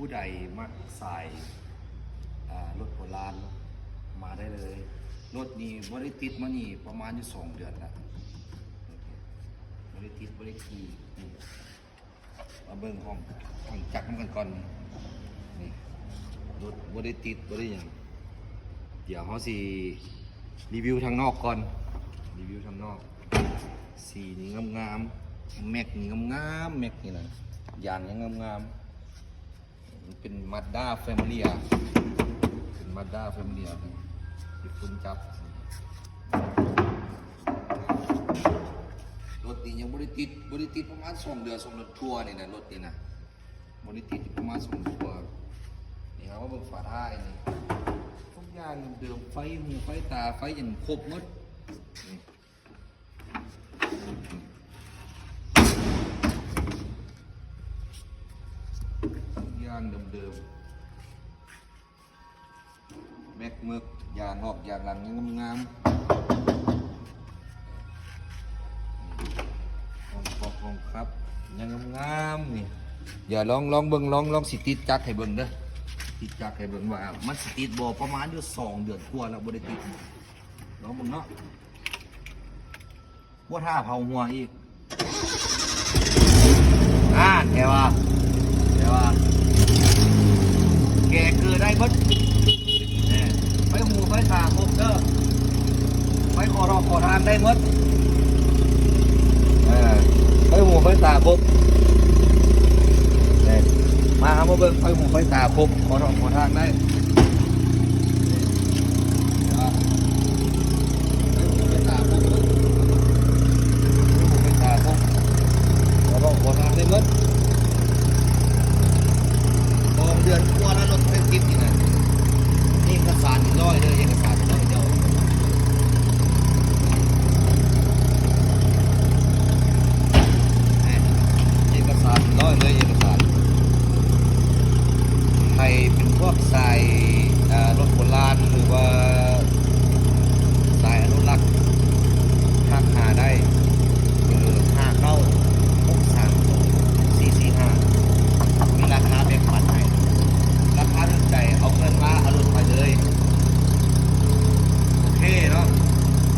ຜູ້ໃດມັກສາຍ ອ່າ ລົດໂບລານ ມາໄດ້ເລີຍ. ລົດນີ້ບໍ່ໄດ້ຕິດມານີ້ປະມານຢູ່ສອງເດືອນລະ ບໍ່ໄດ້ຕິດ ບໍ່ໄດ້ຂີ່. ນີ້ ມາເບິ່ງຫ້ອງ ຫ້ອງຈັກນຳກັນກ່ອນ. ນີ້ ລົດບໍ່ໄດ້ຕິດ ບໍ່ໄດ້ຫຍັງ. ດຽວເຮົາຊິຣີວິວທາງນອກກ່ອນ ຣີວິວທາງນອກ. ສີນີ້ງາມໆ ແມັກນີ້ງາມໆ ແມັກນີ້ນະ ຢາງຍັງງາມໆ. ມັນເປັນມາດດ້າແຟມິເລັຍ ເປັນມາດດ້າແຟມິເລັຍ ເປັນຄົນຈັບ. ລົດນີ້ຍັງບໍ່ໄດ້ຕິດ ບໍ່ໄດ້ຕິດປະມານສອງເດືອນ ສອງເດືອນກວ່ານີ້ນະ ລົດນີ້ນະ ບໍ່ໄດ້ຕິດປະມານສອງເດືອນກວ່າ. ນີ້ ເຮົາມາເບິ່ງຝາທ້າຍນີ້ ທຸກຢ່າງເດີມ ໄຟຫູໄຟຕາ ໄຟຫຍັງຄົບໝົດ. ນີ້ ທຸກຢ່າງເດີມໆ ແມັກເມິກ ຢາງນອກຢາງຫຼັງຍັງງາມໆ. ຫ້ອງຄອກຫ້ອງຂັບຍັງງາມໆ ນີ້. ດຽວລອງ ລອງເບິ່ງ ລອງ ລອງຊິຕິດຈັກໃຫ້ເບິ່ງເດີ ຕິດຈັກໃຫ້ເບິ່ງວ່າມັນຊິຕິດບໍ່. ປະມານຢູ່ສອງເດືອນກວ່າແລ້ວບໍ່ໄດ້ຕິດ. ລອງເບິ່ງເນາະ. ບໍ່ຖ້າເຜົາຫົວອີກ. ອ່າ ແຕ່ວ່າ ແຕ່ວ່າ ແກ້ເກີໄດ້ໝົດ. ແມ່ນ ໄຟຫູໄຟຕາຄົບເດີ ໄຟຂໍທອກຂໍທາງໄດ້ໝົດ. ເອີ ໄຟຫູໄຟຕາຄົບ. ແມ່ນ ມາ ເຮົາມາເບິ່ງ ໄຟຫູໄຟຕາຄົບ ຂໍທອກຂໍທາງໄດ້. ໄປຫູໄປຕາຄົບເບິດ ໄປຫູໄປຕາຄົບ ຂໍທອກຂໍທາງໄດ້ເບິດ. ສອງເດືອນກວ່າແລ້ວ ລົດໄປຕິດນີ້ນະ. ເອກະສານນີ້ຮ້ອຍເດີ ເອກະສານ